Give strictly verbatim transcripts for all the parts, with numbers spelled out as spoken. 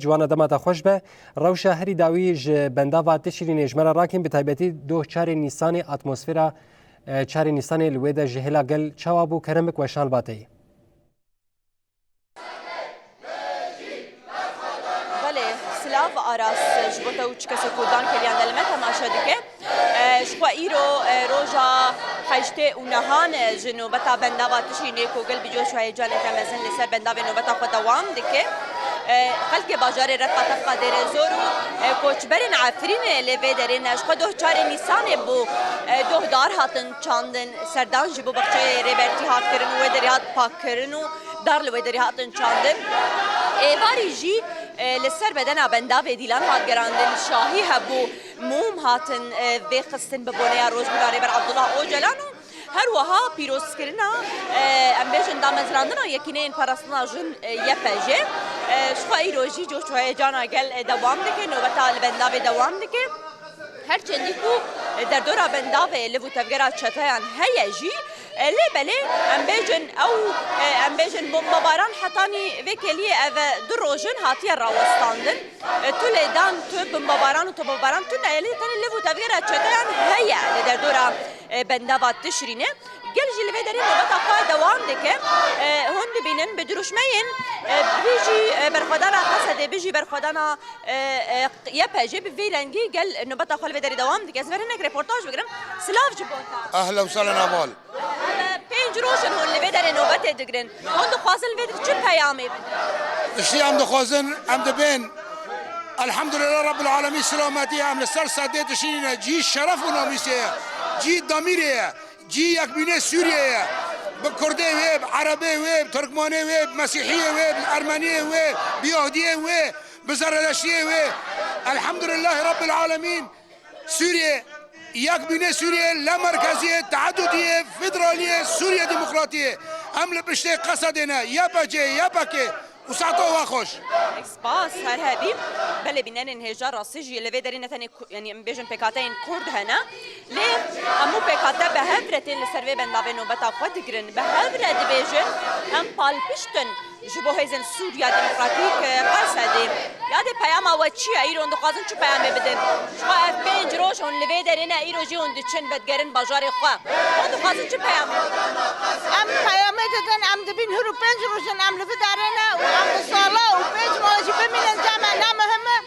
Ciwana, dema te xweş be. Rewşa herî dawî ji bendava Tişrînê ji me re rakîn, bi taybetî doh çarê Nîsanê, atmosfera, e, çarê Nîsanê li wê de ji hêla gel çawa bû? Kerem bik weşan ba te yî. Belê, silav Aras, ji bo te û çi kesê ku dan keliyan de li me temaşe dike. E, ji xwe îro, e, roja heştê û nehan e ji nobeta bendava Tişrînê ku gel bi coş û heyecaneke mezin li ser bendavê nobeta xwe dewam dike. E, xelkê bajarê Reqa Tefqa Dêrezor û, e, koçberên Efrînê li vê derê ne. Ji xwe doh çarê Nîsanê bû, e, doh dar hatin çandin, serdan ji bo baxçeyê Rêbertî hat kirin û wê derê hat pakkirin û dar li wê derê hatin çandin. Êvarî jî, e, li ser bedena bendavê dîlan hat gerandin, şahî hebû, mûm hatin, e, vêxistin bi boneya rojbûna Rêber Abdullah Ocalan û her wiha pîrozkirina, e, em bêjin damezrandina Yekîneyên Parastina Jin, e, Y P J. E, ji xwe îro jî coş û heyecana gel, e, dewam dike, nobeta li bendavê dewam dike. Her çendî ku, e, derdora bendavê liv û tevgera çeteyan heye jî, e, lê belê em bêjin ew, e, em bêjin bombebaran hetanî vê keliyê ev e du roj in hatiye rawestandin. E, tu lêdan, tu bombebaran û tu bombebaran tune ye, lê tenê liv û tevgera çeteyan heye li derdora, e, bendava Tişrînê. Gel jî li vê derê nobeta xwe dewam dike. E, hûn dibînin bi dirûşmeyên, e, bijî, e, berxwedana Qesedê, bijî berxwedana, e, e, Y P J bi vî rengî gel nobeta xwe li vê derê dewam dike. Ez ê hinek reportaj bigirim. Silav ji bo te. Ehla û sehlen heval. Ev pênc roj in hûn li vê derê nobetê digirin. Hûn dixwazin li vê derê çi peyamê bidin? Tiştî em dixwazin, em dibên, Elhamdulillah Rabbil Alemîn, silametî em li ser sedê dişînîne. Cî şeref û namîsê ye. Cî demîrê ye. Cî yekbînê Sûriyê ye. Bi Kurdê wê, bi Erebê wê, bi Tirkmanê wê, bi Mesîhiyê wê, bi Ermeniyê wê, bi Yahudiyê wê, bi Zeredeştiyê wê. Elhamdulillah Rabbil Alemîn. Sûriyê, yekbînê Sûriyê, lemerkeziyê, teedudiyê, federaliyê, Sûriye Demokratiyê. Em li piştê Qesedê ne, Y P G, Y P G û saeta we xweş. Spas, her hebî. Belê bînerên hêja rastî jî li vê derê ne tenê ku-, yanî em bêjin pêkhateyên Kurd hene. Lê hemû pêkhate bi hev re tên li ser vê bendavê nobeta xwe digirin. Bi hev re dibêjin em palpişt in ji bo hêzên Sûriya Demokratîk, e, Qesedê. Ya dê peyama we çi ye? Îro hûn dixwazin çi peyamê bidin? Ji xwe ev pênc roj hûn li vê derê ne, îro jî hûn diçin vedigerin bajarê xwe. Hûn dixwazin çi peyamê bidin? Em peyamê didin, em dibîn hûr û pênc roj in em li vê derê ne û em bi sala û pênc mah jî bimînin cem me ne muhim e.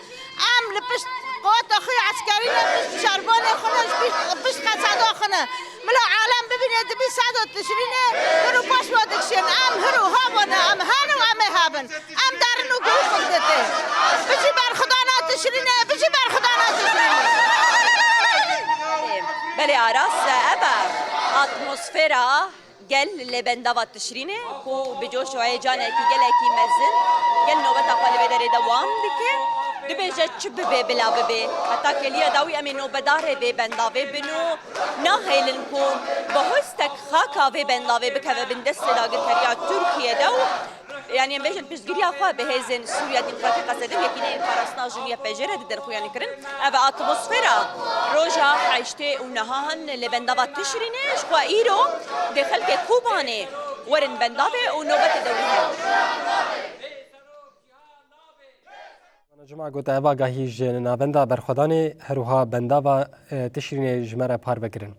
Em li pişt qeweta xwe ya eskerî ne, pişt şervanê xwe ne, ji pişt, pişt qeseda xwe ne. Bila alem bibîne, dibî seda Tişrînê, hir û paş ve dikişên. Em hir û hava ne, em hene û em ê hebin. Em derin û guh xwe didê. Bijî berxwedana Tişrînê, bijî berxwedana Tişrînê. Belê Aras, ev e atmosfera gel li bendava Tişrînê ku bi coş û heyecanekî gelekî mezin gel nobeta xwe li vê derê dewam dike. Dibêje çi bibe bila bibe. Heta keliya dawî em ê nobedarê vê bendavê bin û nahêlin ku bi hostek xaka vê bendavê bikeve bin destê dagirkeriya Tirkiyê de û, yanî em bêjin piştgiriya xwe bi hêzên Sûriya Demokratîk Qesedê û Yekîneyên Parastina Jin Y P J re didin xuyanîkirin. Ev atmosfera roja heştê û nehan li bendava Tişrînê, ji xwe îro dê xelkê Kobanê werin bendavê û nobetê dewrî herin. Cuma gote ev agahî ji navenda berxwedanê, her wiha bendava, e, Tişrînê ji me re parve kirin.